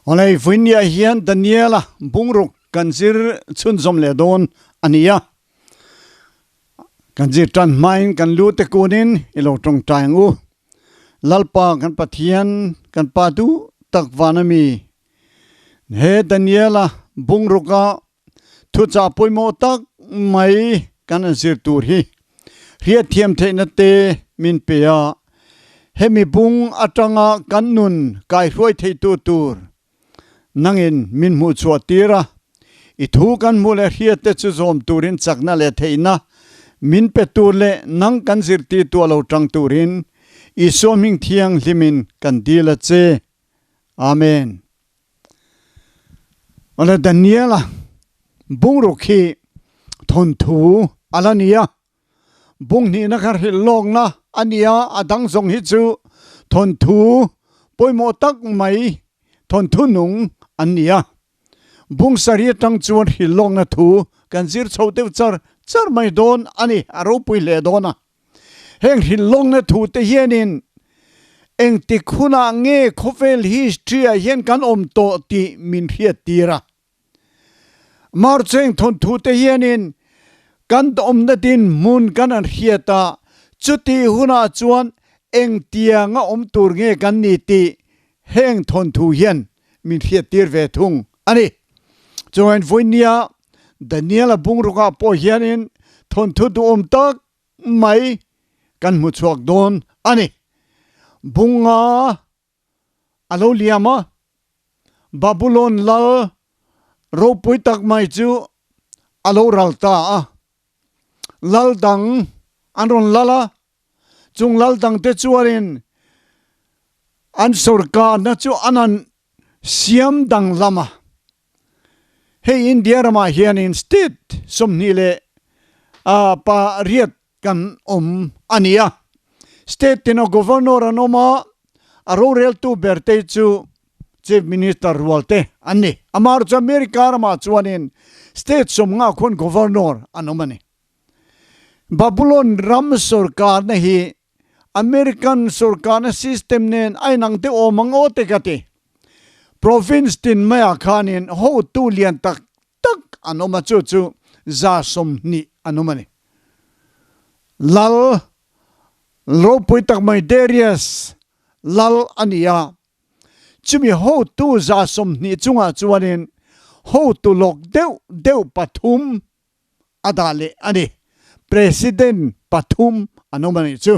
Awlei, vawinia hian Daniela bungruk kan zir chhunzawm leh dawn a ni a. Kan zir tan hmain kan lu te kunin i lo tawngtai ang u. Lalpa kan Pathian, kan Pa duh tak van a mi. He Daniela bungruka thuchah pawimawh tak mai kan an zir tur hi hriatthiam theihna te min pe a, hemi bung atanga kan nun kaihruai theitu tur Nangin min hmuh chhuah tir a, i thu kan hmuh leh hriat te chu zawm turin chakna leh theihna min pe tur leh nang kan zirtirtu a lo tang turin Isua hming thianghlimin kan dil a che. Amen. Awle Daniela bungruk hi thawnthu a la ni a, Bunghnihna kha hrilh lawkna a ni a, a dang zawng hi chu thawnthu pawimawh tak mai thawnthu nung an ni a. Bung sarih atang chuan hrilh lawkna thu kan zir chho deuh char char mai dawn a ni, a ropui hle dawn a. Heng hrilh lawkna thu te hianin engtik hunah nge khawvel history-ah hian kan awm tawh tih min hriattir a. Marcheng thawnthu te hianin kan awmna dinhmun kan han hriat a, chutih hunah chuan engtianga awm tur nge kan ni tih heng thawnthu hian min hriattir ve thung a ni. Chuan vawinia Daniel-a bungrukah pawh hianin thawnthu duhawm tak mai kan hmu chhuak dawn a ni. Bunga a lo liam a, Babulon lal ropui tak mai chu a lo ral ta a. Lal dang an rawn lal a, chung lal dangte chuanin an sorkarna chu an han siam danglam a. Hei India ramah hianin state 28 kan awm a ni a. State tina Governor an awm a, a roreltu ber te chu Chief Minister rual te an ni. Amaherawhchu America ramah chuanin state 50 khuan Governor an awm a ni. Babulon ram sorkarna hi American sorkarna system nen a inang deuh awm ang aw te ka ti. Province tin maiah khanin hotu lian tak tak an awm a, chu chu 20 an awm a ni. Lal ropui tak mai Darius lal a ni a, chumi hotu 20 chungah chuanin hotu lawk deuh deuh pathum a dah leh a ni. President pathum an awm a nih chu.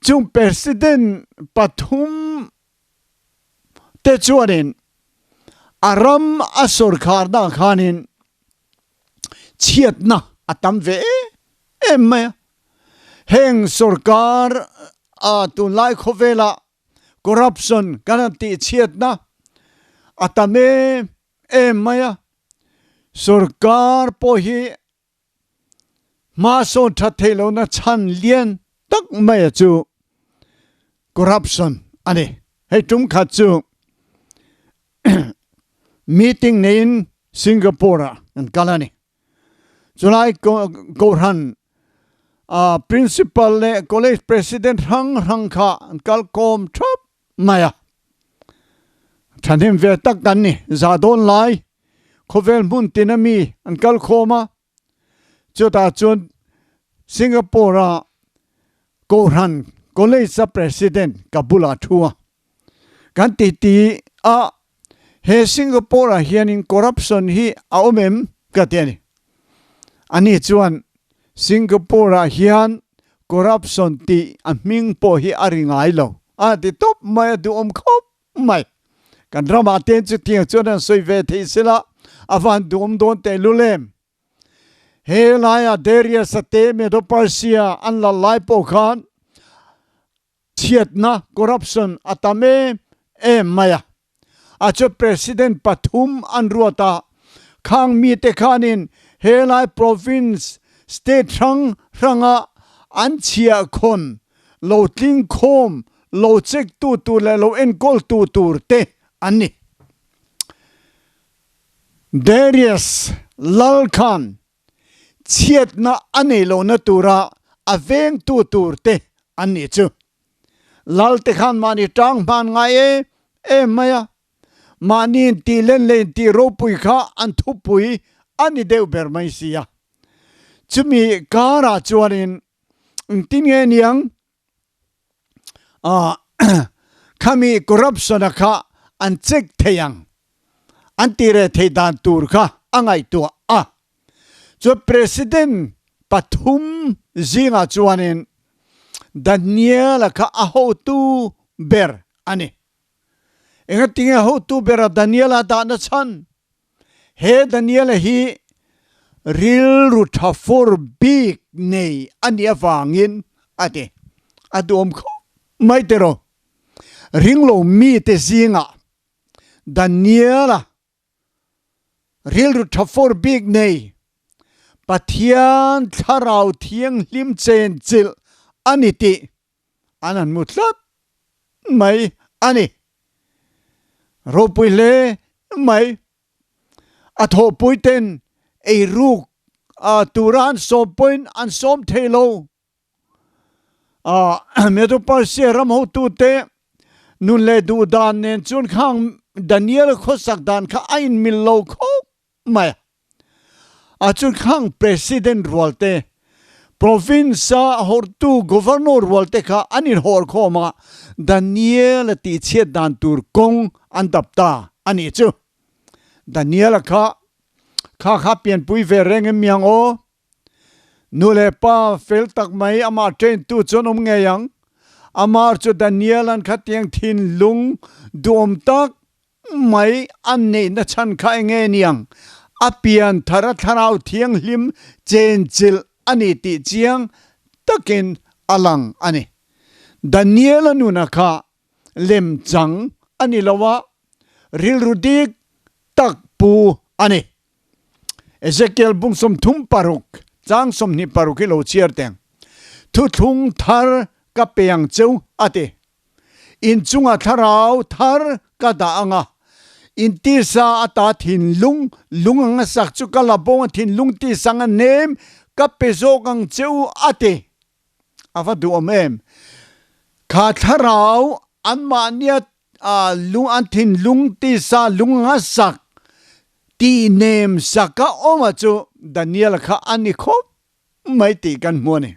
Chung president pathum te chuanin a ram a sawrkharna ah khanin chhiatna a tam ve em em mai a. Heng sawrkar a tunlai khawvela corruption kan han tih chhiatna a tam em em mai a. Sawrkar pawh hi Hma sawn that theih lohna chhan lian tak maia chu corruption a ni. Hei tum khat chu meeting neiin Singapore ah kan kal a ni. Chulai Kohhran principal leh college president hrang hrang kha an kal kawm thap mai a. Thahnem ve tak kan ni. Za dawn lai khawvel hmun tina mi an kal khawm a, chutah chuan Singapore a Kohhran College a President ka bulah thu a. Kan titi a he Singapore ah hianin corruption hi a awm em ka ti a ni. Ani chuan Singapore ah hian corruption tih a hming pawh hi a ri ngai lo a ti tawp mai a duhawm khawp mai. Kan ramah te chutiang chuan an sawi ve thei sela a van duhawm dawn teh lul em? He laia Darius-a te Medo-Persia an lal lai pawh khan chhiatna, corruption, a tam em em mai a. A chu President pathum an ruat a, khang mite khanin he lai province, state hrang hranga an chhiahkhawn lo tling khawm, lo check tu tur leh lo enkawl tu tur te an ni. Darius lal khan chhiatna a nei lohna tura a vengtu tur te an nih chu. Lal te khan mahni tang hman ngai em em mai a. Mahni intih len leh intih ropui kha an thupui a ni deuh ber mai si a. Chumi karah chuanin engtin nge niang khami corruption-a kha an check thei ang, an tih reh theih dan tur kha a ngaihtuah a. Chuan President pathum zingah chuanin Daniel-a kha a hotu ber a ni. Engatinge hotu bera Daniel-a dahna chhan? He Daniel-a hi rilru tha fur bik nei a nih avangin a ti. A duhawm khawp mai tiraw? Ringlo mite zingah Daniel-a rilru tha fur bik nei, Pathian Thlarau Thianghlim chenchilh a ni tih an han hmu tlat mai a ni. Ropui hle mai. A thawhpui ten eiruk tura an sawm pawhin an sawm thei lo. Medo-Persia ram hotute nun leh duh dan nen chuan khang Daniel khawsak dan kha a inmil lo khawp mai a. A chuan khang President rual te, Province a hawrtu Governor rual te kha an inhawr khawm a, Daniel a tihchhiat dan tur kawng an dap ta a nih chu. Daniel a kha kha kha pianpui ve reng em miang aw? Nu leh pa fel tak mai amah train tu chuan awm ngei ang. Amah chu Daniel an khatiang thinlung duhawm tak mai an neihna chhan kha eng nge niang? A pian thar a thlarau thianghlim chenchilh a ni tih chiang takin a lang a ni. Daniel-a nuna kha lemchang a ni lo a, rilru dik tak pu a ni. Ezekiel bung 36 chang 26 hi lo chhiar teng. Thuthlung thar ka pe ang cheu a ti. In chunga thlarau thar ka dah ang a, in tisa ata thinlung lung anga sak chu ka la bawng a, thinlung tisa anga nem ka pe zawk ang che u a ti. A va duhawm em! Kha thlarau anmahnia lung an thinlung tisa lung anga sak tih nem saka awma chu Daniel kha a ni khawp mai tih kan hmu a ni.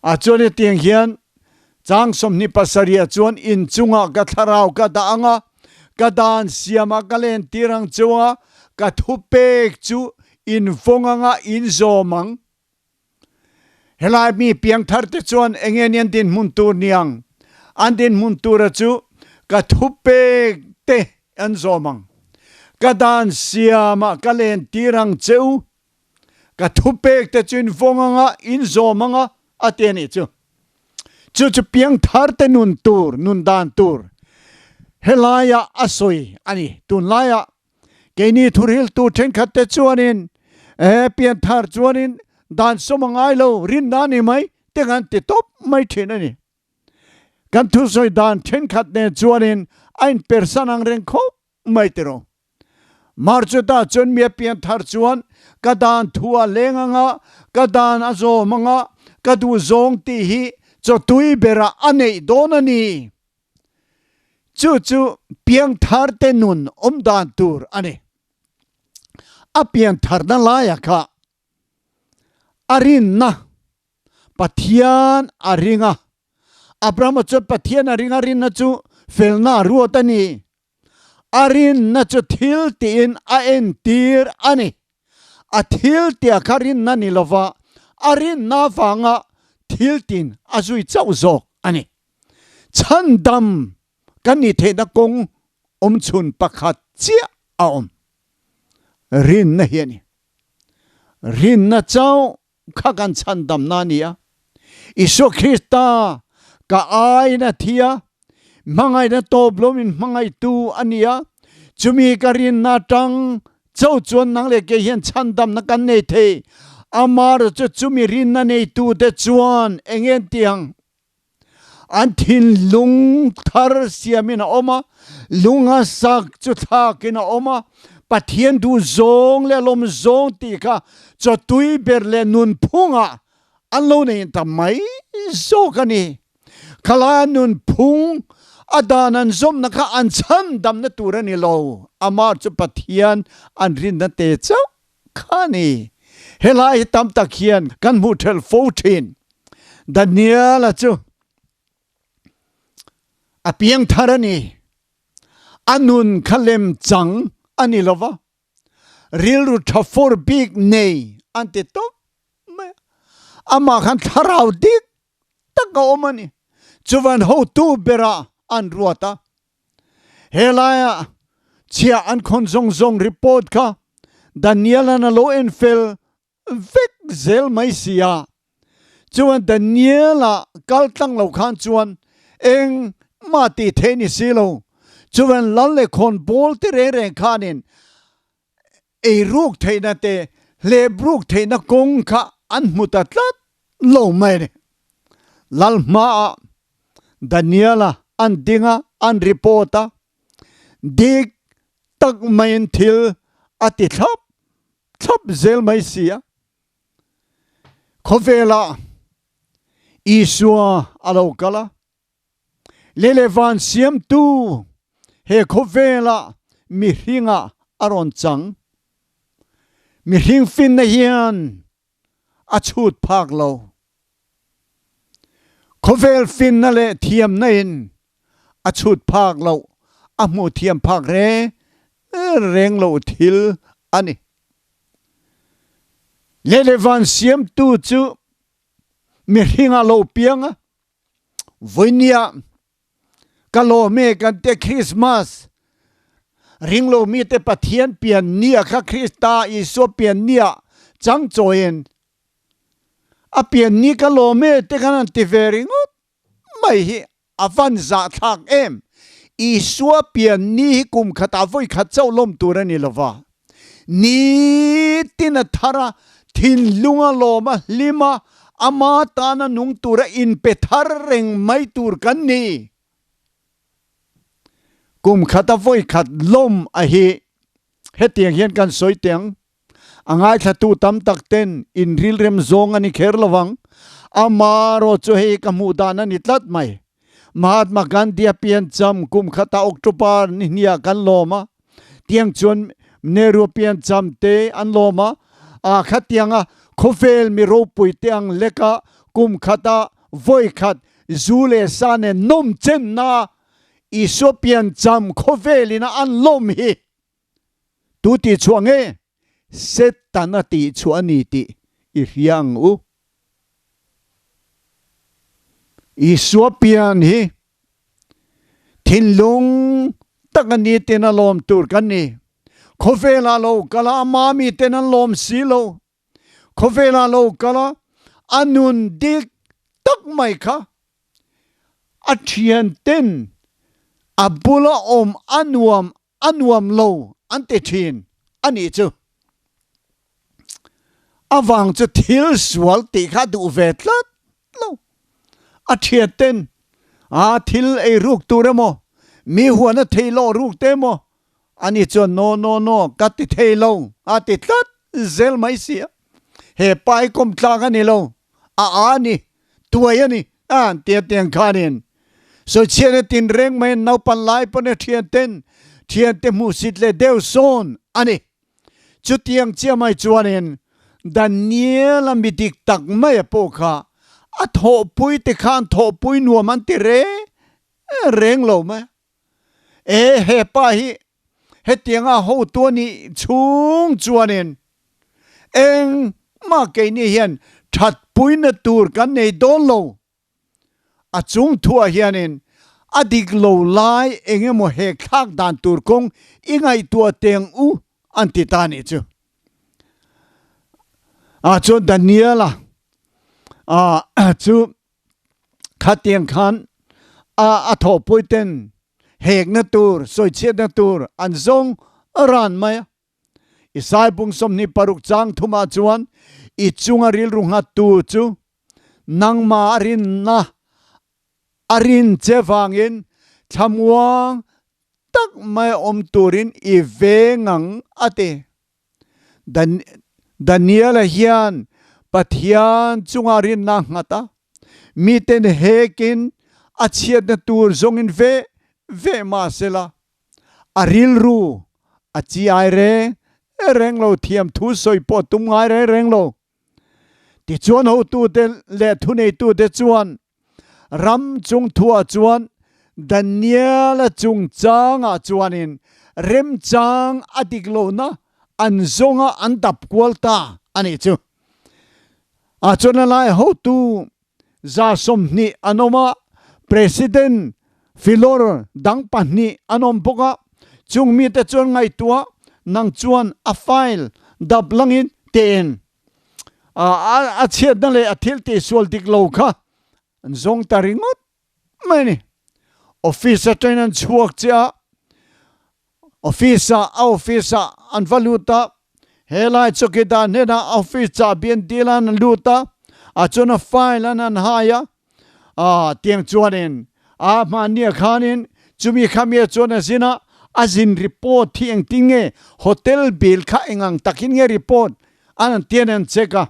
A chuan hetiang hian chang 27 ah chuan inchungah ka thlarau ka dah ang a, ka dan siamah ka lentir ang chu a, ka thupek chu invawng anga inzawm ang. Helai mi piangthar te chuan enge ni an dinhmun tur niang? An dinhmun tura chu ka thupek te an zawm ang. Ka dan siamah ka lentir ang che u. Ka thupek te chu in vawng anga, in zawm anga a ti a nih chu. Chu chu piangthar te nun tur, nun dan tur helaiah a sawi a ni. Tunlaiah keini thuriltu thenkhat te chuanin eh pianthar chuanin dan sawm a ngai lo, rinna a ni mai te kan ti tawp mai thin a ni. Kan thusawi dan thenkhat nen chuanin a inpersan ang reng khawp mai tiraw. Marchuta chuan mi a pian thar chuan ka dan thu a leng anga, ka dan a zawm anga, ka duh zawng tih hi chawtui berah a neih dawn a ni. Chu chu piangthar te nun awm dan tur a ni. A pian tharna laia kha a rinna Pathian a ring a. Abrahama chuan Pathian a ring a, rinna chu felna a ruat a ni. A rinna chu thil tiin a entir a ni. A thil tia kha rinna ni lova, a rinna avanga thil tin a zui chauh zawk a ni. Chhandam kan nih theihna kawng awmchhun pakhat chiah a awm. Rinna hi a ni. Rinna chauh kha kan chhandamna a ni a. Isua Krista ka aiin a thi a, hmangaihna tawp lo min hmangaihtu a ni a. Chumi ka rinna atang cho chuan nang leh kei hian chhandamna kan nei thei. Amaherawhchu chu chumi rinna neitute chuan eng nge an tih ang? An thinlung thar siamin a awm a, lunga sak chu thlakin a awm a, Pathian duh zawng leh lawm zawng tih kha chawtui ber leh nunphungah an lo nei ta mai zawk a ni. Khalai a nunphung A dan an zawmna kha an chhandamna tur a ni lo, amah chu Pathian an rinna te chauh kha a ni. Helai hi tam tak hian kan hmuh thelh fo thin. Daniel-a chu a piangthar a ni. A nun kha lem chang a ni lo va, rilru tha fur bik nei an ti tawp mai a. Amah khan thlarau dik tak a awm a ni. Chuvan hotu berah an ruat a. Helaia chhiah an khawn zawng zawng report kha Daniel-a'n a lo enfel vek zel mai si a. Chuan Daniel-a kal tlang lo khan chuan engmah tih theih ni si lo. Chuvan lal leh khawn bawl te reng reng khanin ei ruk theihna te hlep ruk theihna kawng kha an hmu ta tlat lo mai a ni. Lal hmaah Daniel-a an ding a, an report a, dik tak maiin thil a ti thlap thlap zel mai si a. Khawvelah Isua a lo kal a, Lei leh van siamtu he khawvelah mihringah a rawn chang. Mihring finna hian a chhut phak lo. Khawvel finna leh thiamna in a chhut phak loh, a hmuh thiam phak reng reng loh thil a ni. Lei leh van siamtu chu mihringah lo piang a, Vawinia ka lawm e kan te Christmas ringlo mite Pathian pian nia kha Krista Isua pian nia chang chawiin a pian ni ka lawm e te khan an ti ve ringawt mai hi a van zahthlak em. Isua pian ni hi kum khatah vawi khat chauh lawm tur a ni lova. Nitin a thar a, thinlung a lawm a, hlim a, ama tana nung tura inpe thar reng mai tur kan ni. Kum khata vawi khat lawm a hi hetiang hian kan sawi teh ang. A ngaithlatu tam tak ten in rilrem zawng a ni kher lo vang. Amarawh chu hei ka hmuh dan a ni tlat mai. Mahatma Gandhi a piancham kum khata October ni hniah kan lawm a, tiang chuan Nehru a piancham te an lawm a, a khatianga khawvel mi ropui te ang leka kum khata vawi khat zu leh sa nen nawm chenna Isua piancham khawvelin a an lawm hi tu tih chhuah nge? Setana tih chhuah a ni tih i hria ang u. Isua pian hi thinlung tak a ni ten a lawm tur kan ni. Khawvelah lo kal a, ama mi ten an lawm si lo. Khawvelah lo kal a, a nun dik tak mai kha a thian ten a bula awm a nuam a nuam lo an ti thin a nih chu. A vang chu thil sual tih kha duh ve tlat lo. A thiat ten a thil ei ruk tur emaw, mi huan a thei lawh ruk te emaw, ani chuan no no no ka ti thei lo a ti tlat zel mai si a. He pa hi kawm tlak a ni lo, a a ni, tuai a ni a an ti a tiang khanin sawichhiatna tinreng mai naupan lai pawn a thian ten thiante hmuhsit leh deuh sawn a ni. Chutiang chiah mai chuanin Daniel-a mi dik tak mai a pawh kha a thawhpui te khan thawhpui nuam an ti reng reng lo mai a. E, he pa hi hetianga hotu a nih chhung chuanin engmah keini hian thatpuina tur kan nei dawn lo. A chung thuah hianin a dik lo lai eng emaw hek thlak dan tur kawng i ngaihtuah teng u an ti ta nih chu. Ah chuan Daniel-a ah chu Khatiang khan a a thawhpui ten hekna tur, sawichhiatna tur an zawng ran mai a. Isai bung 26 chang thumah chuan i chunga rilru nghattu chu nangmah a rinna a rin che vangin thlamuang tak mai awm turin i veng ang a ti. Daniel-a hian Pathian chunga rinna a nghat a, miten hekin a chhiatna tur zawngin ve. ve mah sela, a rilru a chi ai reng reng lo, thiam thu sawi pawh tum ngai reng reng lo. Tichuan hotute leh thuneitute chuan ram chung thuah chuan Daniel-a chungchangah chuanin remchang a dik lohna an zawnga an dap kual ta a nih chu. Ah chuan a lai hotu 20 an awm a, President filawr dang pahnih an awm bawk a, chung mite chuan ngaihtuah nang chuan a file dap langin te'n a chhiatna leh a thil tihsual dik lo kha an zawng ta ringawt mai a ni. Office atangin an chhuak chiah a, Office ah a office ah an va lut a, helai chawkidar hnenah office chahbi an dil a an lut a, ah chuan a file an han hai a, ah tiang chuanin a hmahnia khanin chumi khamia chuan a zin a, a zin report hi engtin nge hotel bill kha eng ang takin nge report an han tian an check a,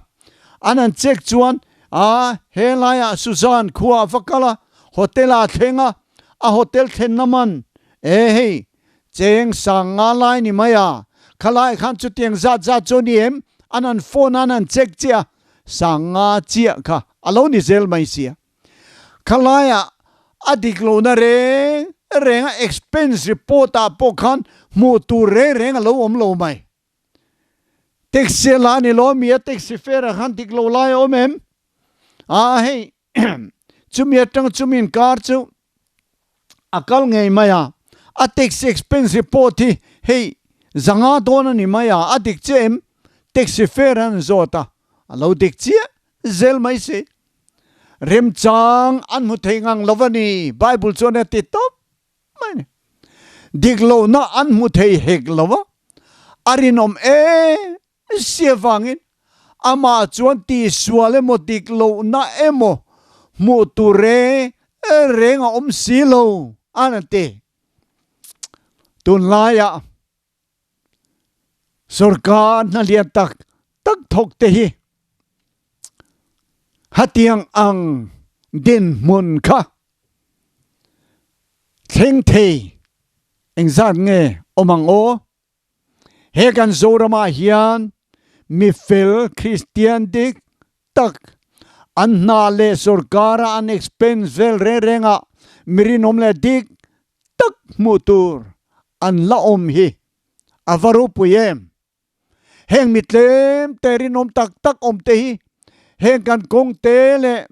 an han check chuan ah helaiah Suzanne khua a va kal a, hotel ah a thleng a, a hotel thlenna man E hei, cheng sang nga lai ni mai a, khalai khan chutiang zat zat chu ni em? An han phone a, an han check chiah a, sang nga chiah kha a lo ni zel mai sia. Khalaiah a dik lohna reng reng a expense report ah pawh khan hmuh tur reng reng a lo awm lo mai. Taxi a la ni lo mi a, taxi fare ah khan dik lo lai a awm em? A hei, chumi atang chumi inkar chu a kal ngei mai a, a taxi expense report hi hei zanga dawn a ni mai a, a dik chiah em? Taxi fare an zawt a, a lo dik chiah zel mai si. Remchang an hmu thei ngang lo a ni, Bible chuan a ti tawp mai a ni. Dik lohna an hmu thei hek lo a, a rinawm em Si avangin amah chuan tihsual emaw dik lohna emaw hmuh tur reng reng a awm si lo a an ti. Tunlaiah sorkar hna lian tak tak thawk te hi hetiang ang dinhmun kha thleng thei engzat nge awm ang aw? He kan Zoram ah hian mifel Kristian dik tak an hna leh sorkar a an expense vel reng reng ah mi rinawm leh dik tak hmuh tur an la awm hi a va ropui em. Heng mi tlem te rinawm tak tak awm te hi heng kan kawng te leh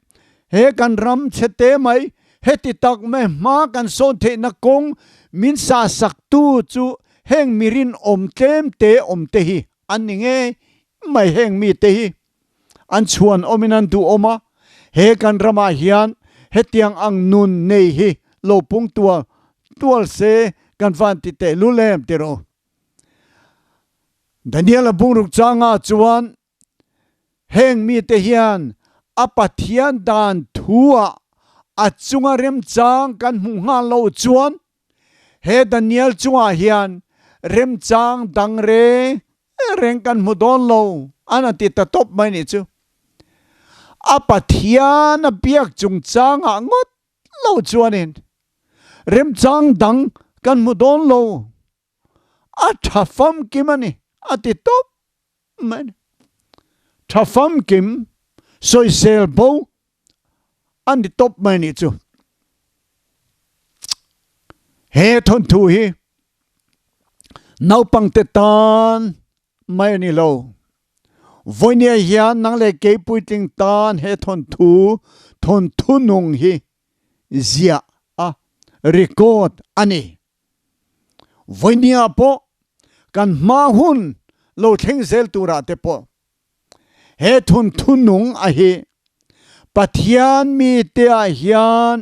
he kan ram chhe te mai heti tak mai hma kan sawn theihna kawng min sah sak tu chu Heng mi rinawm tlem te awm te hi an ni ngei mai heng mi te hi an chhuan awmin an duhawm a, he kan ramah hian hetiang ang nun nei hi lo pung tual tual se kan van ti teh lul em ti rawh. Daniel-a bungruk changah chuan Heng mite hian a Pathian dan thu-ah a chunga remchang kan hmuh nghal loh chuan he Daniel chungah hian remchang dang reng reng kan hmu dawn lo an a ti ta tawp mai nih chu. A Pathian a biak chungchangah ngawt lo chuanin remchang dang kan hmu dawn lo, a tha famkim a ni a ti tawp mai. Tha famkim sawisel bo a ni tawp mai nih chu. He thawnthu hi naupangte tan mai a ni lo. Vawinia hian nang leh kei puitling tan he thawnthu thawnthu nung hi ziah a record a ni. Vawinia pawh kan hma hun lo thleng zel turah te pawh he thunthu nung a hi Pathian mite ah hian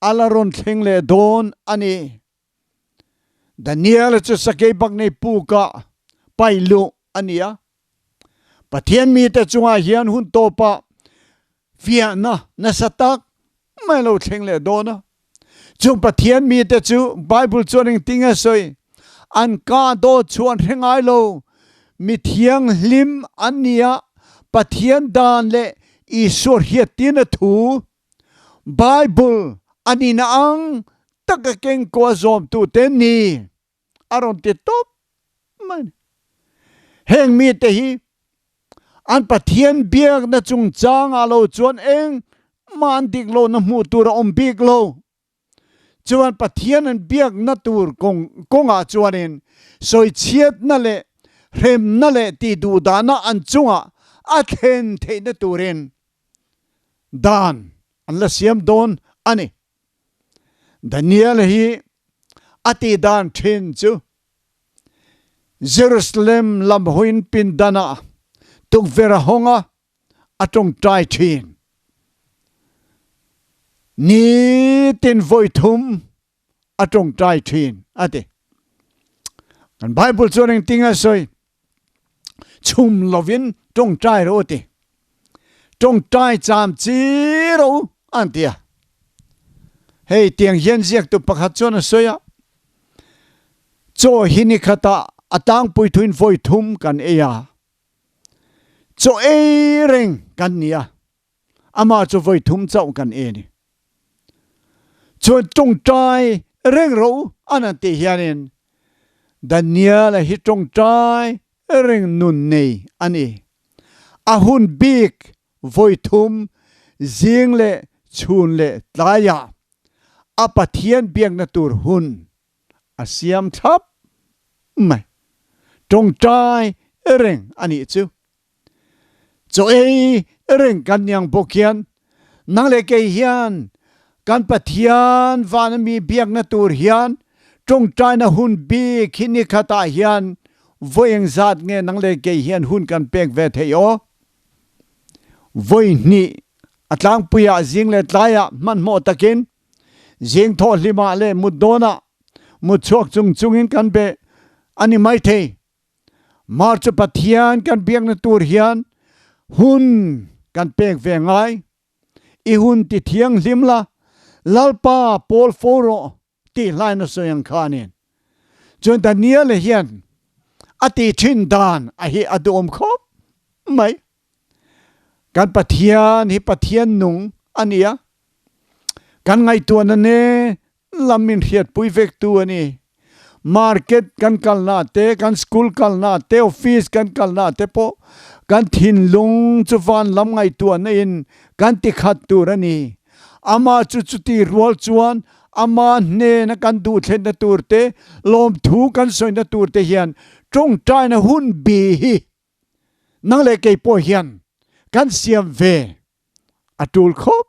a la rawn thleng leh dawn a ni. Daniel-a chu sakei bak nei pukah paih luh a ni a. Pathian mite chungah hian hun tawpah fiahna nasa tak mai lo thleng leh dawn a. Chung Pathian mite chu Bible chuan engtin nge sawi? An ka dawt chu an hre ngai lo. Mi thianghlim an ni a, Pathian dan leh Isua hriattirna thu Bible a nihna ang tak. taka kengkaw a zawmtute ni a rawn ti tawp mai a ni. Heng mite hi an Pathian biakna chungchangah lo chuan engmah an dik lohna hmuh tur a awm bik lo. Chuan Pathian an biakna tur kawngah chuanin sawichhiatna leh hremna leh tihduhdahna an chungah a thlen theihna turin dan an la siam dawn a ni. Daniel hi a tihdan thin chu Jerusalem lam hawiin pindanah tukverh a hawng a, a tawngtai thin. Nitin vawi thum a tawngtai thin a ti. Kan Bible chuan engtin a sawi? Chhum lovin tawngtai rawh u ti. Tawngtai cham chi rawh u an ti a. Hei tiang hian ziaktu pakhat chuan a sawi a, Chaw hi ni khatah a tlangpui thuin vawi thum kan ei a. Chaw ei reng kan ni a, amah chu vawi thum chauh kan e ni. Chuan tawngtai reng rawh u an han tih hianin Daniel-a hi tawngtai reng nun nei a ni. A hun bik vawi thum zing leh chhun leh tlaiah a Pathian biakna tur hun a siam thlap mai. Tawngtai reng a nih chu. Chaw ei reng kan niang bawk hian nang leh kei hian kan Pathian vana mi biakna tur hian tawngtaina hun bik hi nikhatah hian vawi engzat nge nang leh kei hian hun kan pek ve theih aw? Vawi hnih a tlangpuiah zing leh tlaiah hmanhmawh takin Zing thawh hlimah leh mut dawnah mut chhuak chung chungin kan be a ni maithei. Mar chu Pathian kan biakna tur hian hun kan pek ve ngai. I hun ti thianghlim la, Lalpa pawl fo rawh tih hlain a sawi ang khanin. Chuan Daniel-a hian a tih thin dan a hi a duhawm khawp mai. Kan Pathian hi Pathian nung a ni a, Kan ngaihtuahna ne lam min hriatpui vektu a ni. Market kan kalna te, kan school kalna te, office kan kalna te pawh kan thinlung chu van lam ngaihtuahna in kan ti khat tur a ni. Amah chu chuti rual chuan ama hnena kan duhthlenna tur te, lawmthu kan sawina tur te hian tawngtaina hun bi hi nang leh kei pawh hian kan siam ve a tul khawp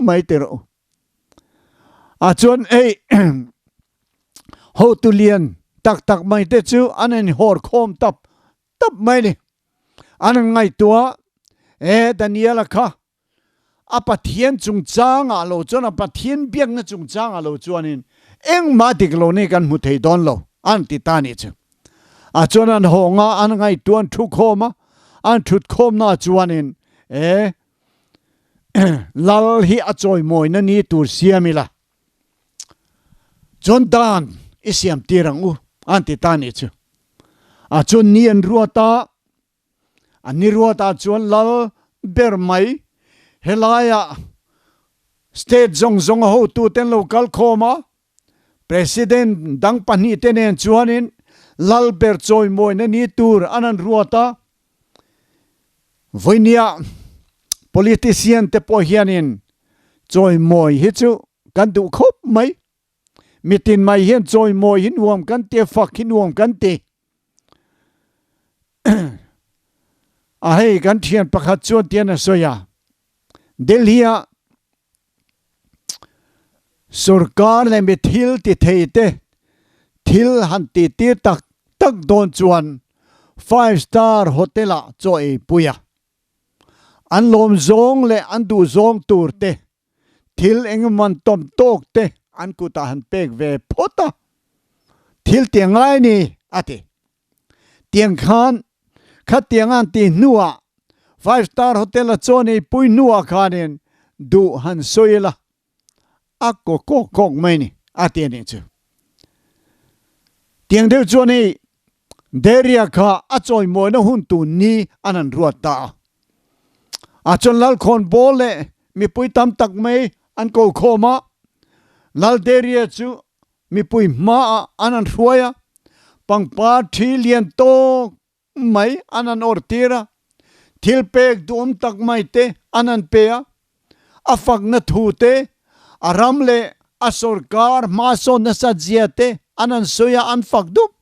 mai ti rawh u. A chuan ei hotu lian tak tak mai te chu an in hawr khawm tap tap mai ni. An in ngaihtuah e Daniela kha a Pathian chungchangah lo chuan a Pathian biakna chungchangah lo chuanin engmah dik lo nei kan hmu thei dawn lo an ti ta nih chu. A chuan an hawng a, an ngaihtuah an thu khawm a, an thut khawmna chuanin e Lal hi a chawimawina ni tur siam ila chuan dan i siam tir ang u an ti ta nih chu. A chuan ni an ruat a, An ni ruatah chuan lal ber mai helaiah state zawng zawng a hotute an lo kal khawm a, President dang pahnihte nen chuanin lal ber chawimawina ni tur an han ruat a. Vawinia politician te pawh hianin chawimawi hi chu kan duh khawp mai. Mitin mai hian chawimawi hi nuam kan ti a, fak hi nuam kan ti. A hei kan thian pakhat chuan tian a sawi a, Delhi ah sorkar leh mi thil ti thei te thil han tih tir tak tak dawn chuan five star hotel ah chaw ei pui a, an lawm zawng leh an duh zawng tur te Thil engemaw an tawm tawk te an kutah han pek ve phawt a, thil ti ngai ni a ti. Tiang khan khatiang an tih hnuah Five Star Hotel a chaw nei pui hnuah khanin duh han sawi ila a kaw kawk kawk mai ni a ti a nih chu. Tiang deuh chuan hei Deria kha a chawimawina hun tun ni an han ruat ta a. A chuan Lalkhawn Bawl leh mipui tam tak mai an ko khawm a. Lalderia chu mipui hmaah an han hruai a, pangpar thi lian tawk mai an han awrh tir a, thil pek duhawm tak mai te an han pe a, a fakna thu te, a ram leh a sorkar hmasawn nasat zia te an han sawi a, an fak dup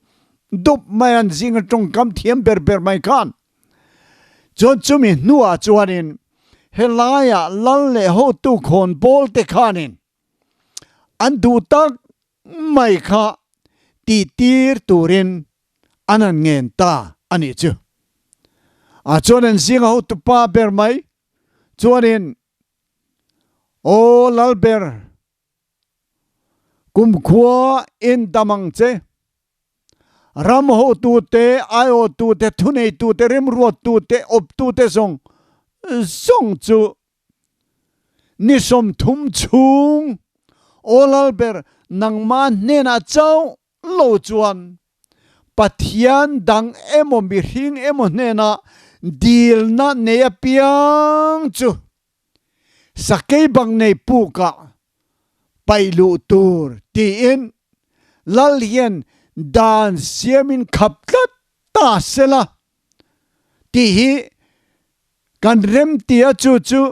dup mai an zinga tawngkam thiam ber ber mai khan. Chuan chumi hnuah chuanin helaiah lal leh hotu khawnbawl te khanin an duh tak mai kha tih tir turin an han ngen ta a nih chu. A chuan an zinga hotupa ber mai chuanin, Aw Lalber, kumkhua in dam ang che. Ram hotute, aiawhtute, thuneitute, remruattute, awptute zawng zawng chu ni 30 chhung Aw Lalber nangmah hnenah chauh lo chuan Pathian dang emaw mihring emaw hnenah dilna nei apiang chu sakei bang nei pukah paih luh tur tiin Lal hian dan siamin khap tlat ta sela tih hi kan remti a, chu chu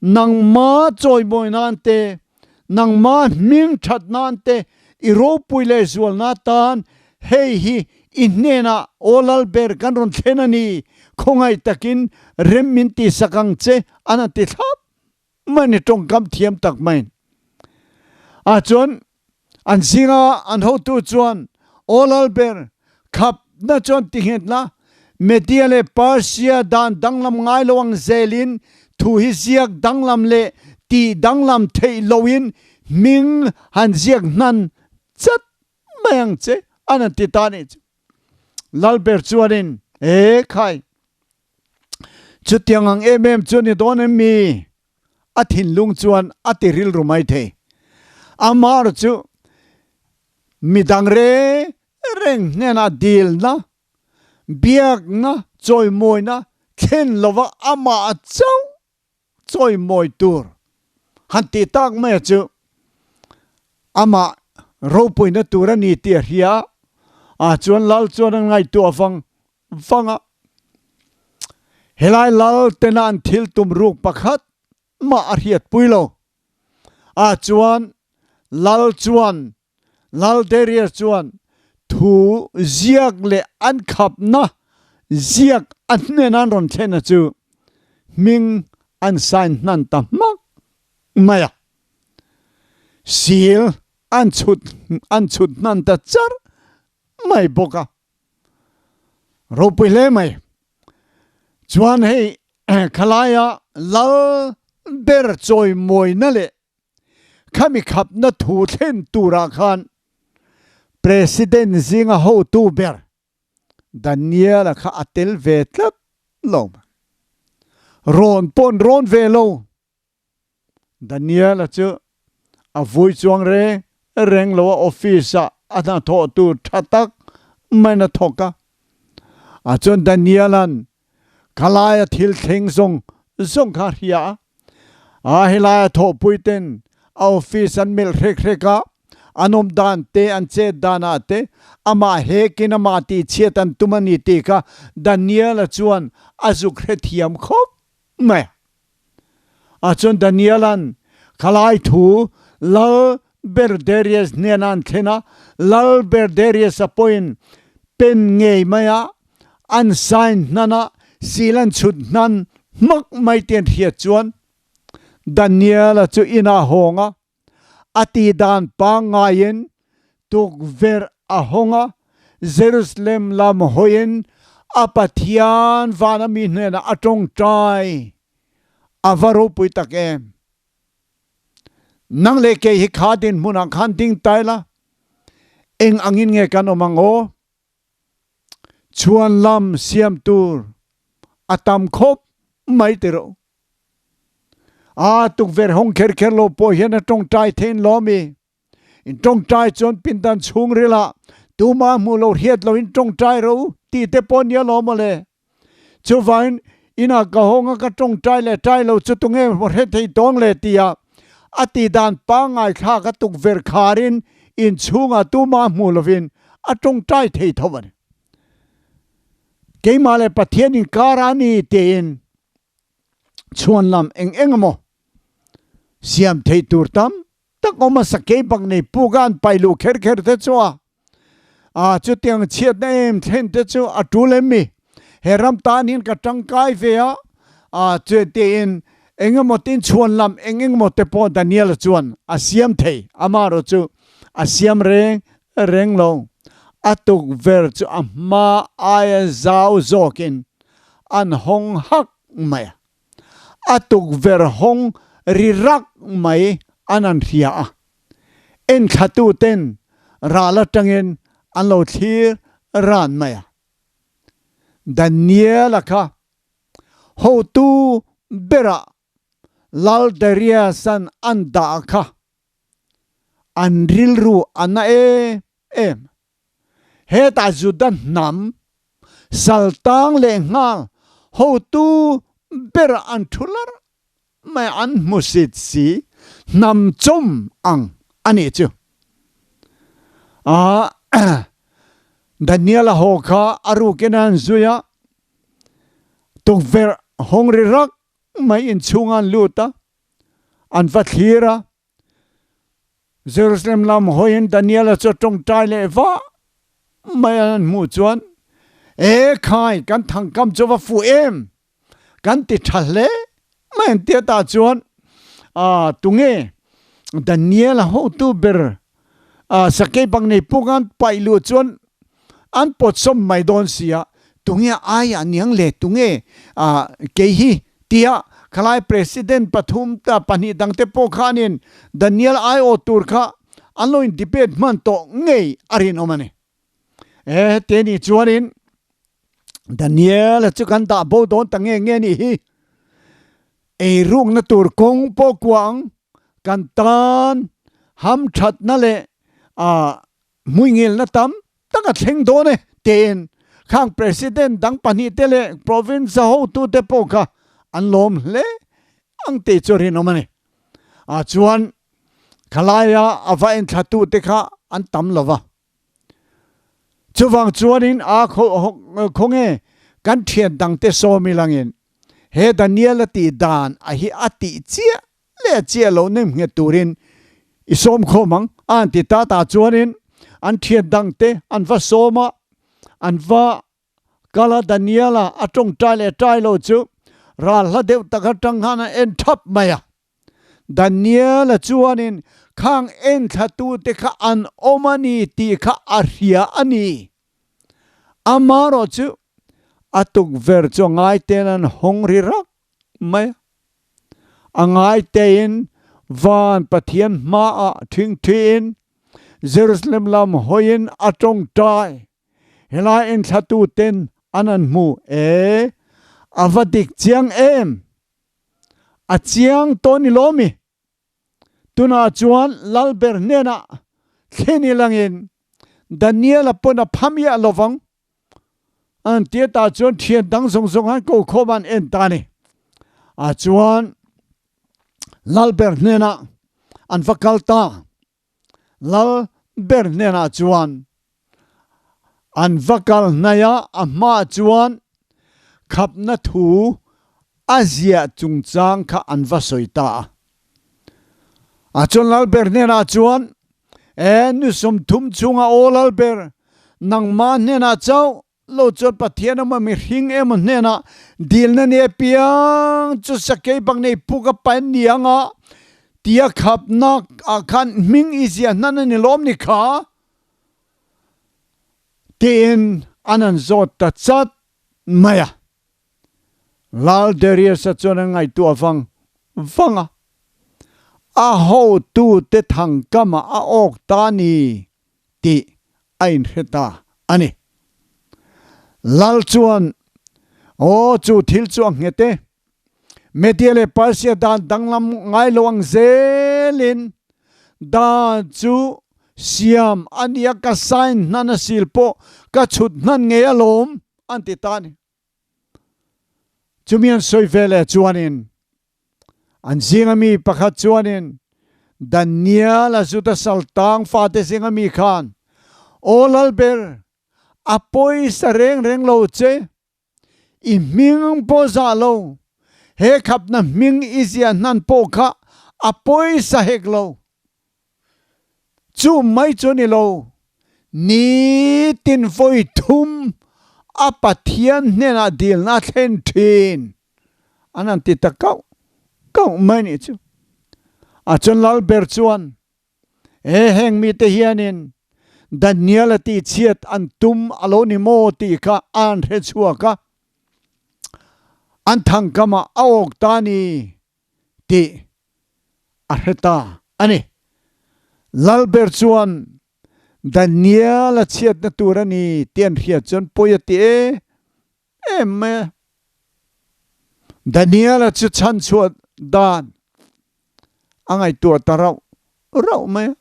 nangma chawimawi nan te, nangma hming that nan te, i ropui leh zualna tan hei hi i hnenah Aw Lalber kan rawn thlen a ni, khawngaih takin rem min tihsak ang che an han ti thlap mai ni tawngkam thiam tak mai ah chuan an zinga an hotu chuan Aw Lalber khapna chuan tinghetna Media leh Persia dan danglam ngai lo ang zelin thu hi ziak danglam leh tih danglam theih loin hming han ziak hnan chat mai ang che an han ti ta nih chu. Lalber chuanin E khai! Chutiang ang em em chu ni dawn em mi? A thinlung chuan a ti rilru mai thei. Amar chu midang reng reng hnenah dilna, biakna, chawimawina thlen lova amah chauh chawimawi tur han tih tak maia chu amah ropuina tur a ni tih a hria a, chuan lal chuan a ngaihtuah vang vang a. Helai lal tena an thil tum ruk pakhat mah a hriatpui lo a, chuan lal chuan Lal Darius chuan thu ziak leh an khapna ziak a hnena an rawn thlen a chu hming an sign hnan ta hmak mai a, seal an chhut an chhut hnan ta char mai bawk a, ropui hle mai. Chuan hei khalaia lal ber chawimawina leh Khami khapna thu thlen turah khan President zinga hotu ber Daniel-a kha a tel ve tlat lo. Rawn paw'n rawn ve lo. Daniel-a chu a vui chuang reng reng lo a, office-ah a hnathawh tur tha tak maiin a thawk a. A chuan Daniel-a'n Kha laia thil thleng zawng zawng kha a hria a, a helaia thawhpui ten a office an melh hrek hrek a, an awm dan te an chet dan ah te amah hekin amah tih chhiat an tum a ni tih kha Daniel-a chuan a zuk hrethiam khawp mai a. A chuan Daniel-a'n khalai thu Lal ber Darius hnenah an thlen a, Lal ber Darius-a pawhin pen ngei mai a, an sign hnan a, seal an chhut hnan hmak mai tih an hriat chuan Daniel-a chu inah a hawng a, a tih dan pangngaiin tukverh a hawng a, Jerusalem lam hawiin a Pathian vana mi hnenah a tawngtai. A va ropui tak em! Nang leh kei hi kha dinhmunah khan ding tai la, eng angin nge kan awm ang aw? Chhuan lam siam tur a tam khawp mai ti rawh. A tukverh hawng kher kher lo pawh hian a tawngtai theiin lawm i. In tawngtai chuan pindan chhungrilah tumah hmuh lo hriat loin tawngtai rawh u tih te pawh nia lawm mawle. Chuvangin inah ka hawng a ka tawngtai leh tai lo chu tunge maw hre thei tawng le tia. a tihdan pangngai thlak a tukverh kharin inchhungah tumah hmu lovin a tawngtai thei tho a ni. Keimah leh Pathian inkar a ni tiin chhuan lam eng eng emaw siam theih tur tam tak awm a, sakei bak nei puk a an paih luh kher kher te chu a a chutiang chhiatna em thlen te chu a tul em mi? He ram tan hian ka tangkai ve a, a chu tiin eng emaw tin chhuan lam eng eng emaw te pawh Daniel chuan a siam thei, amaherawh chu a siam reng reng lo. A tukverh chu a hma aia zau zawkin an hawng hak mai a. A tukverh hawng ri rak mai an an hria a. Enthlatuten ral atangin an lo thlir ran mai a. Daniel-a kha hotu berah Lal Darius-a'n an dah kha an rilru a na em em. Hetah Juda hnam saltang leh nghal hotu berah an thu larh mai an hmusit si hnam chawm ang a nih chu. A Daniel-a haw kha a rukin a han zui a, tukverh hawng ri rak mai inchhung a an lut a, an va thlir a. Jerusalem lam hawiin Daniel-a chu a tawngtai leh vah mai a an hmuh chuan, E khai, kan thangkam chu va fuh em? Kan ti tha hle mai an tia tah chuan, A tunge Daniel-a hotu ber sakei bang nei puk an paih luh chuan an pawt sawm mai dawn si a, tunge aia niang le tunge kei hi tia khalai president pathum ta pahnih dangte pawh khanin Daniel aiawh tur kha an lo in debate hman tawh ngei a rinawm a ni. E heti anih chuanin Daniel-a chu kan dah bo dawn ta nge nge nih hi, eirukna tur kawng pawh kuang kan tan hamthatna leh hmuingilna tam tak a thleng dawn e tiin khang President dang pahnihte leh Province a hotute pawh kha an lawm hle ang tih chu rinawm a ni. Ah chuan khalaia a va enthlatute kha an tam lo va. Chuvang chuanin a khawnge kan thian dangte sawm ilangin he Daniel a tih dan a hi a tih chiah leh chiah loh nem nghet turin i sawm khawm ang a han ti ta ta chuanin an thian dangte an va sawm a, an va kal a Daniel a a tawngtai leh tai lo chu ral hla deuh tak atang khan an en thap mai a. Daniel a chuanin khang enthlatute kha an awm a ni tih kha a hria a ni. Amaherawh chu a tukverh chu a ngaitein an hawng ri rak mai a. A ngaitein van Pathian hmaah thingthiin Jerusalem lam hawiin a tawngtai. Helai enthlatuten an an hmu e, a va dik chiang em! A chiang tawh ni lo mi? Tunah chuan Lalber hnenah thlen ilangin Daniel-a pawn a pha miah lo vang. An tia tah chuan thian dang zawng zawng han ko khawm an en ta a ni. A chuan Lalber hnenah an va kal ta. Lal ber hnenah chuan an va kal hnaih a, a hmaah chuan khapna thu a ziah chungchang kha an va sawi ta a. A chuan lal ber hnenah chuan, E, nu 30 chunga aw lal ber, nangmah hnenah chauh Lo chuan Pathian emaw mihring emaw hnenah dilna ni apiang chu sakei bak nei puk a pain ni anga tia khapna ah khan hming i ziah hnan a ni lawm ni kha? Tiin an han zawt ta chat mai a. Lal Darius-a chuan a ngaihtuah vang vang a, a hotute thangkamah a awk ta ni tih a inhre ta a ni. Lal chuan, Aw, chu thil chu a nghet e. Media leh Persia dan danglam ngai lo ang zelin dan chu siam a nia, ka sign hnan a sil pawh ka chhut hnan ngei alawm, an ti ta a ni. Chumi an sawi ve leh chuanin an zinga mi pakhat chuanin. Daniel-a Juda saltang fate zinga mi khan, Aw Lalber, a pawisa reng reng lo che, i hming pawh zah lo, he khapna hming i ziah hnan pawh kha a pawisa hek lo. Chu mai chu a ni lo, nitin vawi thum a Pathian hnenah dilna a thlen thin an han ti ta kauh kauh mai nih chu. A chuan Lalber chuan, He heng mite hianin Daniel-a tihchhiat an tum a lo ni maw tih kha a han hre chhuak a, an thangkamah a awk ta a ni tih a hre ta a ni. Lalber chuan Daniel-a chhiatna tur a ni tih an hriat chuan pawi a ti em em mai a. Daniel-a chu chhanchhuah dan a ngaihtuah ta rauh rauh mai a.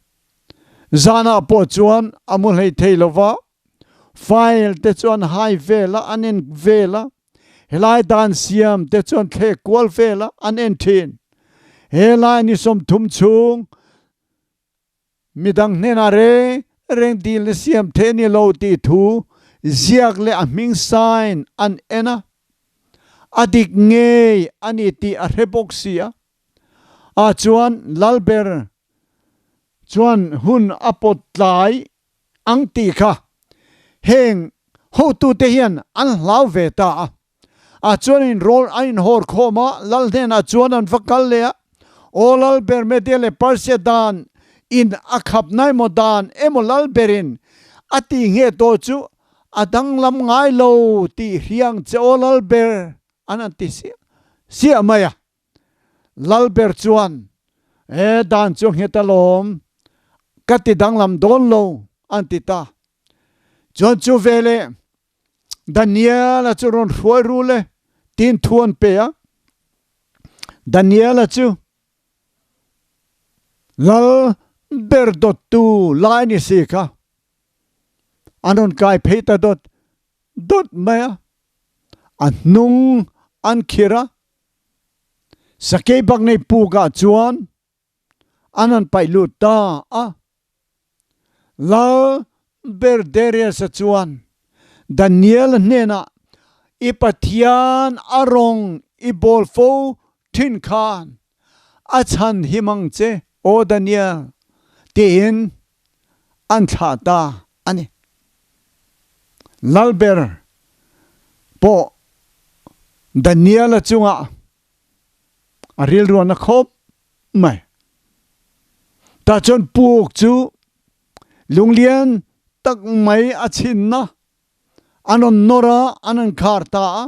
Zanah pawh chuan a mu hlei thei lo va, file te chu an hai vel a, an en vel a, helai dan siam te chu an thlek kual vel a, an en thin. Helai ni 30 chhung Midang hnenah reng reng dilna siam theih a ni lo tih thu ziak leh a hming sign an en a, a dik ngei a ni tih a hre bawk si a. Ah chuan Lalber chuan hun a pawt tlai ang tih kha heng hotute hian an hlau ve ta a. Ah chuan in rawl an inhawr khawm a, lal hnenah chuan an va kal leh a, Aw lal ber Media leh Persia dan in a khap na emaw dan emaw lal berin a tih ngheh tawh chu a danglam ngai lo tih hriang che aw lal ber an han ti siah siah mai a. Lal ber chuan, E dan chu nghet alawm, ka ti danglam dawn lo an ti ta. Chuan chu veleh Daniel-a chu rawn hruai rul e tiin thu an pe a. Daniel-a chu lal ber dawttu lai ni si kha an rawn kai phei ta dawt dawt mai a. A hnung an khir a, sakei bak nei pukah chuan an han paih lut ta a. Lal ber Darius-a chuan Daniel-a hnenah, I Pathian a rawng i bawl fo thin khan a chhan him ang che, aw Daniel, tiin an thlah ta a ni. Lal ber pawh Daniel-a chungah a rilruan a khawp mai. Tah chuan puk chu lunglian tak mai a chhinna an rawn nawr a, an rawn khar ta a.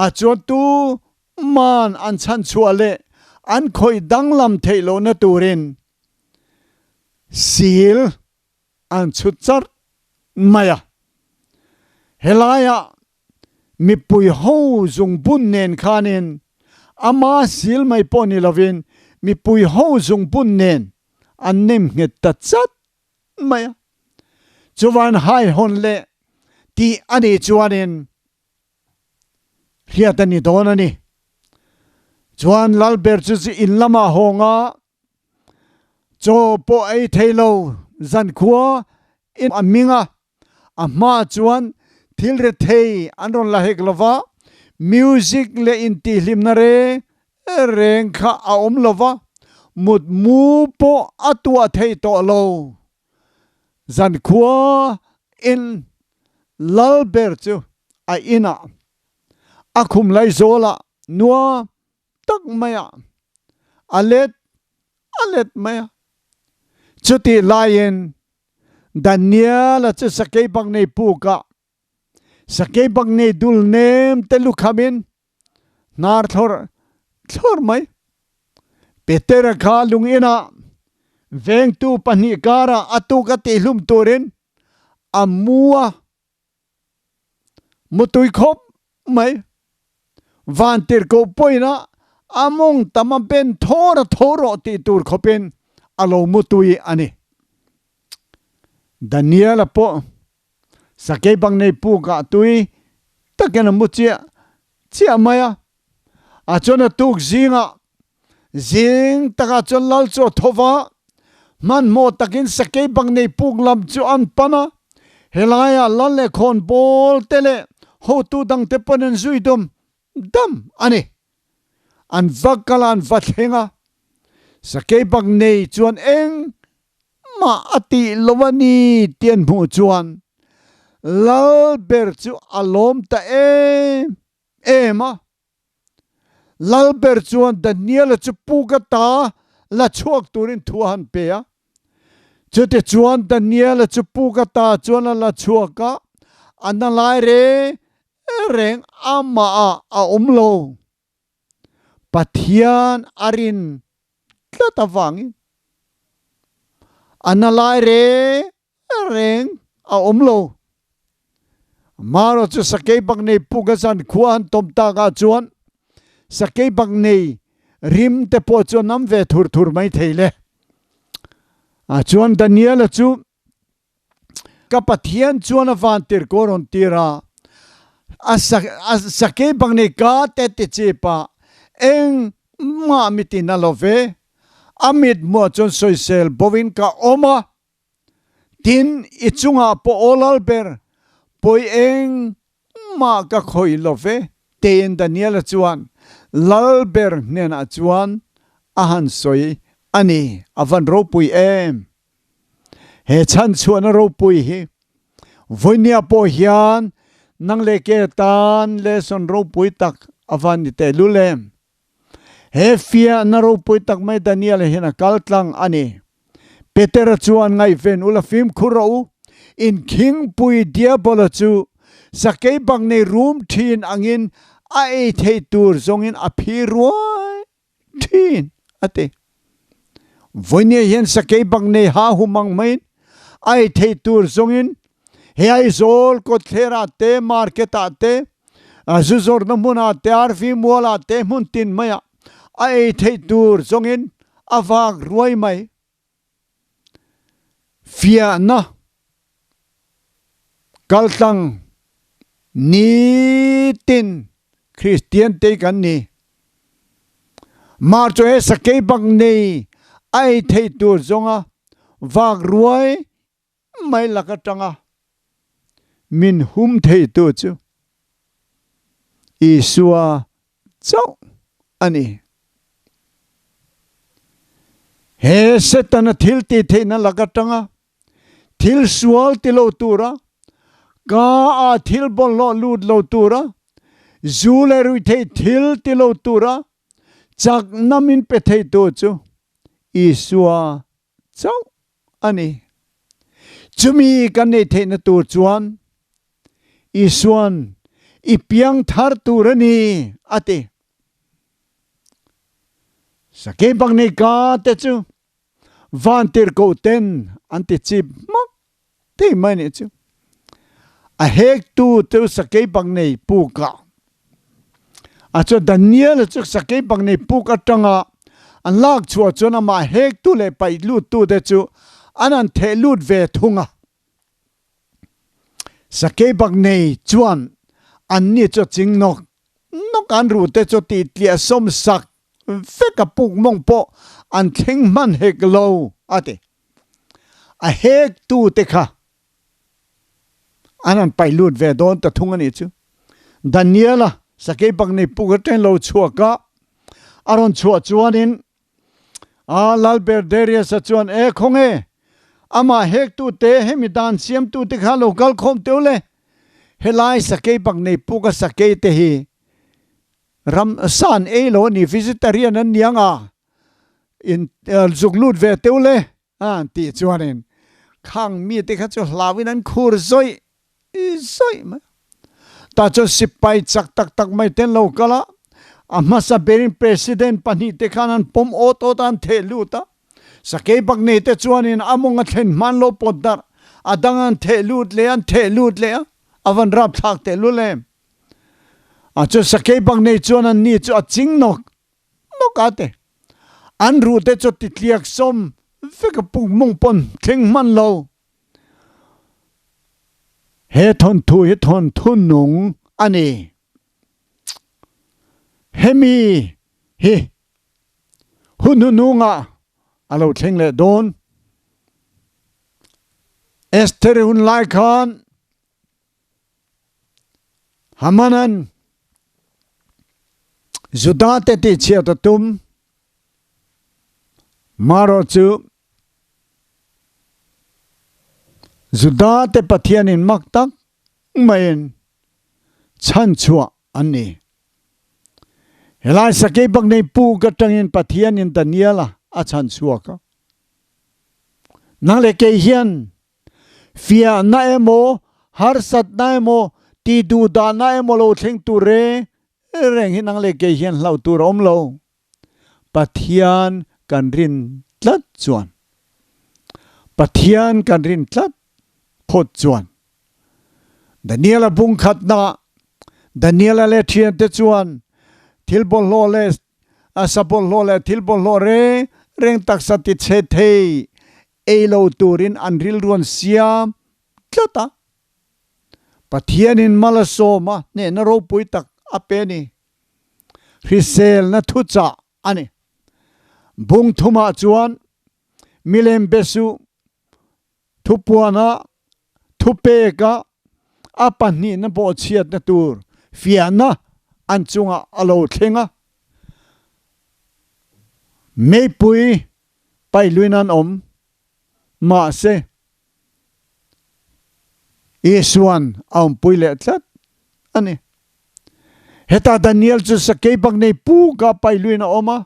A chuan tu man an chhan chhuah leh an khawih danglam theih lohna turin sil an chhut char mai a. Helaiah mipui ho zungbun nen khanin ama sil mai pawh ni lovin mipui ho zungbun nen an nem nghet ta chat mai a. Chuvan haihawn leh tih a nih chuanin hriat a ni dawn a ni. Chuan Lalber chu chu in lamah hawng a, chaw pawh ei thei lo zankhua in a hming a, A hmaah chuan thil rethei an rawn la hek lova, music leh intihhlimna reng reng kha a awm lova, mutmu pawh a tuah thei tawh lo. Zankhua in lal ber chu a inah a khum laizawlah nuam tak maiah a let a let mai a. Chutih laiin Daniel-a chu sakei bak nei pukah sakei bak nei dul nem te lukhamin hnar thlawr thlawr mai. Petera kha lung inah vengtu pahnih karah a tuk a tihhlum turin a mu a. Mutui khawp mai. Vantirhkoh pawhin a a mawng tam a ben thawr a tho rawh tih tur khawpin a lo mutui a ni. Daniel-a pawh sakei bang nei pukah tui takin a mu chiah chiah mai a. A chuan a tuk zingah. Zing takah chuan lal chu a tho va, hmanhmawh takin sakei bang nei puk lam chu an pan a. Helaiah lal leh khawnbawl te leh hotu dangte pawn an zui dum dam a ni. An va kal a, an va thleng a. Sakei bang nei chuan eng mah a tih lo a ni tih an hmuh chuan lal ber chu a lawm ta em em a. Lal ber chuan Daniela chu puk ata la chhuak turin thu a han pe a. Chutichuan Daniela chu puk ata chuan a la chhuak a, a na lai reng reng amah ah a awm lo. Pathian a rin tlat avangin a na lai reng reng a awm lo. Amaherawhchu sakei bak nei puk a zan khua han tawm tak ah chuan sakei bak nei rim te pawh chu a nam ve thur thur mai thei le. Ah chuan Daniel-a chu ka Pathian chuan a van tir ko rawn tir a, a sakei bak nei ka te ti chip a, engmah mi ti na lo ve, a mit hmuah chuan sawisel bo in ka awm a, Tin, i chungah pawh aw lal ber, pawi eng mah ka khawih lo ve, tiin Daniela chuan lal ber hnenah chuan a han sawi a ni. A van ropui em! He chhanchhuahna ropui hi vawinia pawh hian nang leh ke tan lesson ropui tak a van ni tehlul em! He fiahna ropui tak mai Daniel-a hian a kal tlang a ni. Petera chuan ngaihven ula fimkhur rawh u, inkhingpui Diabola chu sakei bang nei rum thin angin a ei theih tur zawngin a phi ruai thin, a ti. Vawinia hian sakei bang nei ha hum ang maiin a ei theih tur zawngin he Aizawl kawtthlerah te, market ah te, zu zawrhna hmunah te, RV mualah te hmun tin maiah a ei theih tur zawngin a vak ruai mai. Fiahna kaltlang nitin Kristian te kan ni. Mah chu he sakei bak nei a ei theih tur zawnga vak ruai mai lak atanga min hum theitu chu Isua chauh a ni. He Setana thil tih theihna lak atanga thil sual ti lo tura, ka ah thil bawlhhlawh lut lo tura, zu leh ruihtheih thil ti lo tura chakna min pe theitu chu Isua chauh a ni. Chumi kan neih theihna tur chuan Isua'n i piang thar tur a ni a ti. Sakei bak nei ka te chu vantirhkoh ten an ti chip hmak thei mai nih chu. A hektu chu sakei bak nei puk ah a chuan Daniel-a chu sakei bak nei puk atanga an lak chhuah chuan amah hektu leh paih luttu te chu an han theh lut ve thung a. Sakei bak nei chuan anni chu a ching nawk nawk a, an ruh te chu tih tliah sawm sak vek a puk mawng pawh an thleng hman hek lo a ti. A hektu te kha an han paih lut ve dawn ta thung a nih chu. Daniel-a sakei bak nei puk atangin lo chhuak a, a rawn chhuah chuanin a Lalber Darius-a chuan, E khawnge, amah hektu te, hemi dan siamtu te kha lo kal khawm teuh le, helai sakei bak nei puk a sakei te hi ram san ei lo a ni, vegetarian an ni ang a, in zuk lut ve teuh le a tih chuanin khang mite kha chu hlauin an khur zawih zawih mai a. Tah chuan sipai chak tak tak mai te an lo kal a, a hmasa berin president pahnihte khan an pawm awt awt a, an theh lut a. Sakei bak nei te chuanin a mawng a thlen hma an lo pawt darh, a dang an theh lut leh a, an theh lut leh a, a van rapthlak tehlul em. A chuan sakei bak nei chuan an ni chu a ching nawk nawk a te. An ruh te chu titliak sawm vek a puk mawng pawn thleng hman lo. He thawnthu hi thawnthu nung a ni. Hemi hi. Hun hnuhnungah a lo thleng leh dawn. Esther-i hun lai khan Hamanan Judah-te tihchhiat a tum. Marawh chu Judah-te Pathianin mak tak maiin chhanchhuah an ni. Helai sakei bak nei puk atangin Pathianin Daniela a chhanchhuak a. Nang leh kei hian fiahna emaw, harsatna emaw, tihduhdahna emaw lo thleng tur reng reng hi nang leh kei hian hlauh tur a awm lo. Pathian kan rin tlat chuan, Pathian kan rin tlat phawt chuan Daniel-a bung khatna Daniel-a leh thiante chuan thil bawlhhlawh leh sa bawlhhlawh leh thil bawlhhlawh reng reng taksa ti chhe thei ei lo turin an rilru an siam tlat a. Pathianin mal a sawm a, hnehna ropui tak a pe a ni. Hriselna thuchah a ni. Bung thumah chuan milem be suh, thupuana, thupeka a pahnihna bawhchhiatna tur fiahna an chungah a lo thleng a. Meipui paihluin an awm, mahse Isuan a awmpui leh tlat a ni. Heta Daniel chu sakei bak nei puka paihluin a awm a,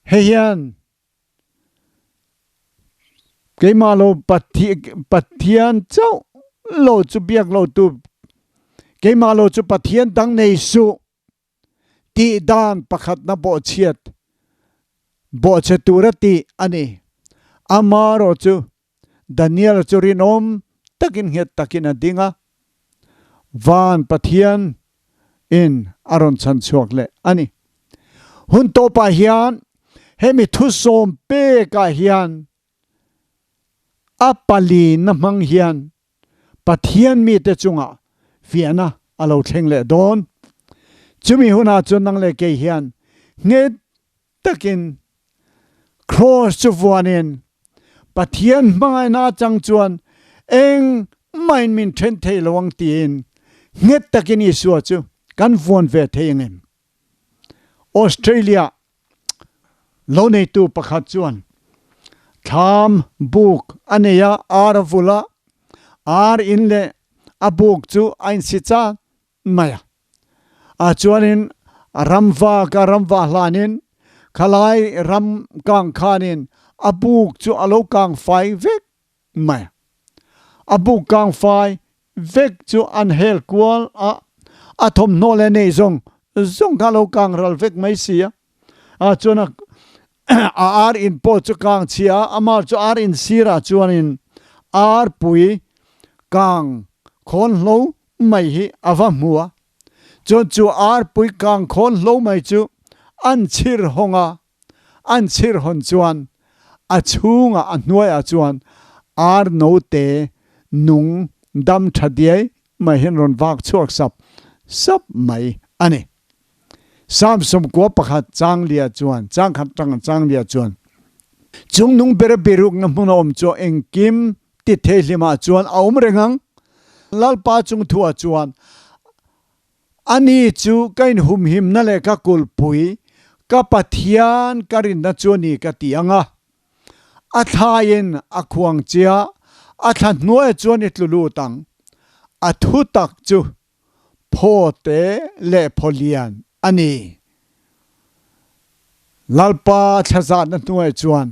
hei hian keimah lo Pathian chauh lo chu biak lo tu, keimah lo chu Pathian dang nei suh tih dan pakhatna bawhchhiat bawhchhe tura tih a ni. Amaherawh chu Daniel chu rinawm takin nghet takin a ding a, van Pathian in a rawn chhan chhuak leh a ni. Hun tawpah hian hemi thusawm pekah hian a palina hmang hian Pathian mite chungah fiahna a lo thleng leh dawn. Chumi hunah chuan nang leh kei hian nghet takin Kraws chu vuanin Pathian hmangaihna atang chuan engmahin min then thei lo ang tiin nghet takin Isua chu kan vuan ve thei ang em? Australia lo neitu pakhat chuan thlam buk a nei a, ar a vul a, ar in leh a buk chu a insi chat mai a. A chuanin ramvak a ramvah hlanin khalai ram kang khanin a buk chu a lo kang fai vek mai a. A buk kang fai vek chu an hel kual a, a thawmhnaw leh nei zawng zawng kha a lo kang ral vek mai si a. A chuan a a ar in pawh chu kang chhia a, amah chu ar in sirah chuanin arpui kang khawn hlo mai hi a va hmu a. Chuan chu arpui kang khawn hlo mai chu an chhir hawng a, An chhir hawn chuan a chhungah a hnuaiah chuan ar note nung dam tha diai mai hian rawn vak chhuak sap sap mai a ni. Psalm 11 changlia chuan changkhat tang changlia chuan Chungnung bera birukna hmun a awm chu engkim ti thei hlimah chuan a awm reng ang. Lalpa chungthuah chuan Ani chu ka inhumhimna leh ka kulhpui, ka Pathian ka rinna chu a ni ka ti ang a. A thlaiin a khuang chia, a thla hnuaiah chuan i tlu lut ang. A thutak chu phaw te leh phaw lian a ni. Lalpa thlazatna hnuaiah chuan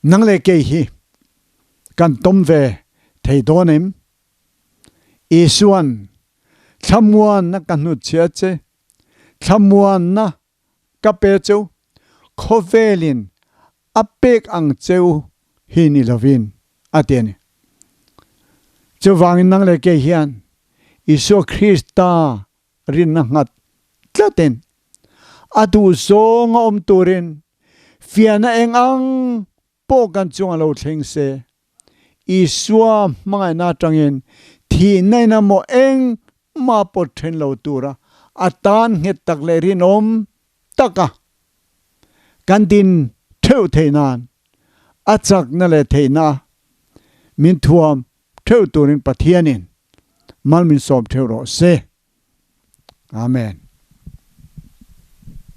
nang leh kei hi kan tawm ve thei dawn em? Isuan, Thlamuanna ka hnutchhia che, thlamuanna ka pe cheu, khawvelin a pek ang cheu hi ni lovin, a ti a ni. Chuvangin nang leh kei hian Isua Krista rinna nghat tlatin a duhzawng a awm turin fiahna eng ang pawh kan chungah lo thleng se, Isua hmangaihna atangin thihna in emaw engmah pawt then lo tura a tan nghet tak leh rinawm taka. Kan din theuh theih nan a chakna leh theihna min thuam theuh turin Pathianin mal min sawm theuh rawh se. Amen.